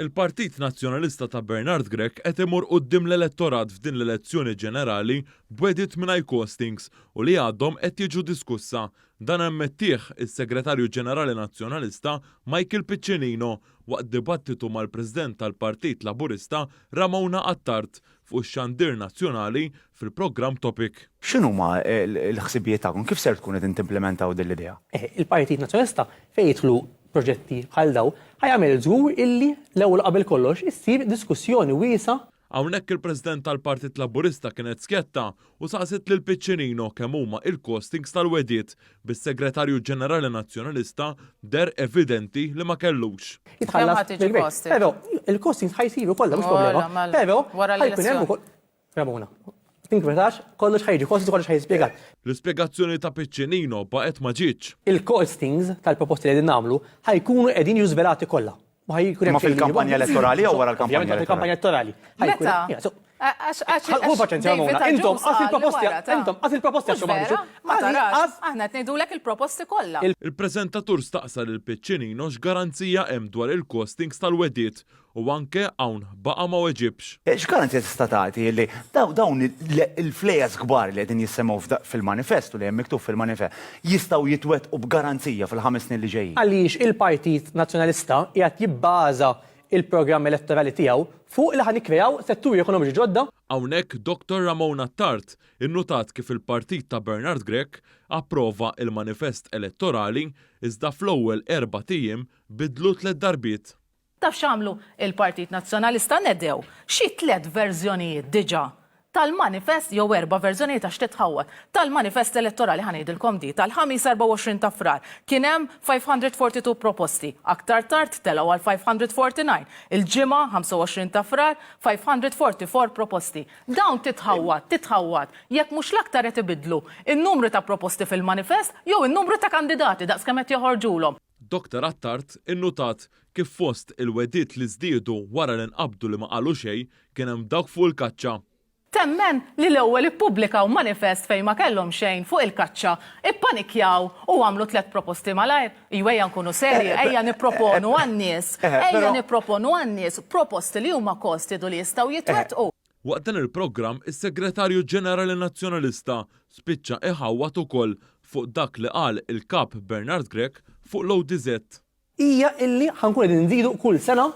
Il-Partit Nazzjonalista ta' Bernard Grech qed imur quddiem l-elettorat f'din l-elezzjoni ġenerali b'wegħdiet mingħajr costings u li għadhom qed jiġu diskussa. Dan ammettih is-Segretarju Ġenerali Nazzjonalista Michael Piccinino waqt dibattitu mal-President tal-Partit Laburista Ramona Attard fuq ix-xandir nazzjonali fil-programm Topic. X'inhuma l-ħsibijiet tagħkom? Kif ser tkun qegħdin timplimentaw din l-idea? Il-Partit Nazzjonalista fejn jidħlu proġetti bħal dawn ħa jagħmel żgur illi l-ewwel u qabel kollox issir diskussjoni wiesgħa. Hawnhekk il-President tal-Partit Laburista kienet skjetta u saqsiet lil Piccinino kemm huma il-costings tal-wegħdiet, bis-Segretarju Ġenerali Nazzjonalista deher evidenti li ma kellux. Jitħallas mill-gvern. Però il-costings ħa jsiru kollha mhux problema. Però ħa jkun hemm ukoll. Ramona, tinkwetax, kollox ħa jiġi costed u kollox ħa jiġi spjegat. L-ispjegazzjoni ta' Piccinino baqgħet ma ġietx. Il-costings tal-proposti li qegħdin nagħmlu ħa jkunu qegħdin jiġu żvelati kollha. U ħa jkun hemm Imma fil-kampanja elettorali jew wara l-kampanja Ovvjament fil-kampanja elettorali. Meta? Ħu paċenzja Ramona, intom qas il-proposti intom qas il-proposti għax ma Ma tarax, aħna qed ngħidulek il-proposti kollha. Il-preżentatur staqsa lil Piccinino x'garanzija hemm dwar il-costings tal-wegħdiet U anke hawn baqa' ma weġibx. X'garanzija tista' tagħti li dawn il-flejjes kbar li qegħdin jissemmew fil-manifest u li hemm miktub fil-manifest jistgħu jitwettqu b'garanzija fil-ħames snin li ġejjin? Għaliex il-Partit Nazzjonalista qiegħed jibbaża l-programm elettorali tiegħu fuq li ħa nikkreaw setturi ekonomiċi ġodda. Hawnhekk Dottor Ramon Attard innutat kif il-partit ta' Bernard Grech approva il-manifest elettorali iżda fl-ewwel erbat ijiem bidlu tlett darbiet. Taf x'għamlu? Il-Partit Nazzjonalista nedew xi tlett verżjonijiet diġà tal-manifest, jew erba' verżjonijiet għax titħawwad, tal-manifest elettorali, ħa ngħidilkom di, tal-Ħamis 24 ta' Frar kien hemm 542 proposti, aktar tard telgħu għal 549, il-Ġimgħa 25 ta' Frar 544 proposti. Dawn titħawwad, titħawwad, jekk mhux l-aktar qed ibiddlu n-numru ta' proposti fil-manifest jew in-numru ta' kandidati daqskemm qed joħorġulhom. Dottor Attard innutat kif fost il-wegħdiet li żdiedu wara li nqabdu li ma qalu xejn kien hemm dawk fuq il-kaċċa. Temmen li l-ewwel ippubblikaw manifest fejn ma kellhom xejn fuq il-kaċċa, ippanikjaw u għamlu tlett proposti malajr? Iju ejja nkunu serji, ejja nipproponu għan-nies, ejja nipproponu għan-nies proposti li huma costed u li jistgħu jitwettqu. Waqt dan il-programm is-Segretarju Ġenerali Nazzjonalista spiċċa iħawwad ukoll fuq dak li qal il-Kap Bernard Grech fuq l-ODZ. Hija illi ħa nkunu qegħdin nżidu kull sena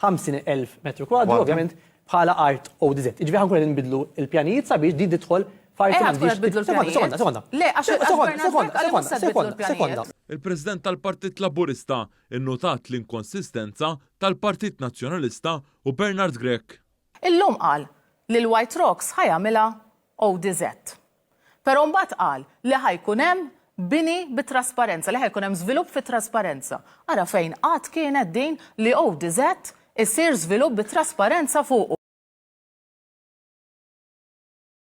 50,000 metru kwadru ovvjament bħala art ODZ. Jiġifieri ħa nkunu qegħdin nbiddlu l-pjanijiet sabiex din tidħol f'art li m'għandhiex. Sekonda, sekonda, sekonda. Le, għax Bernard Grech qal li mhux se tbiddlu l-pjanijiet. Il-President tal-Partit Laburista nnotat l-inkonsistenza tal-Partit Nazzjonalista u Bernard Grech. Illum qal li l-White Rocks ħa jagħmilha ODZ. Però mbagħad qal li ħa jkun hemm bini bi trasparenza, li ħa jkun hemm żvilupp fi trasparenza. Ara fejn qatt kienet din li ODZ isir żvilupp bi trasparenza fuqu.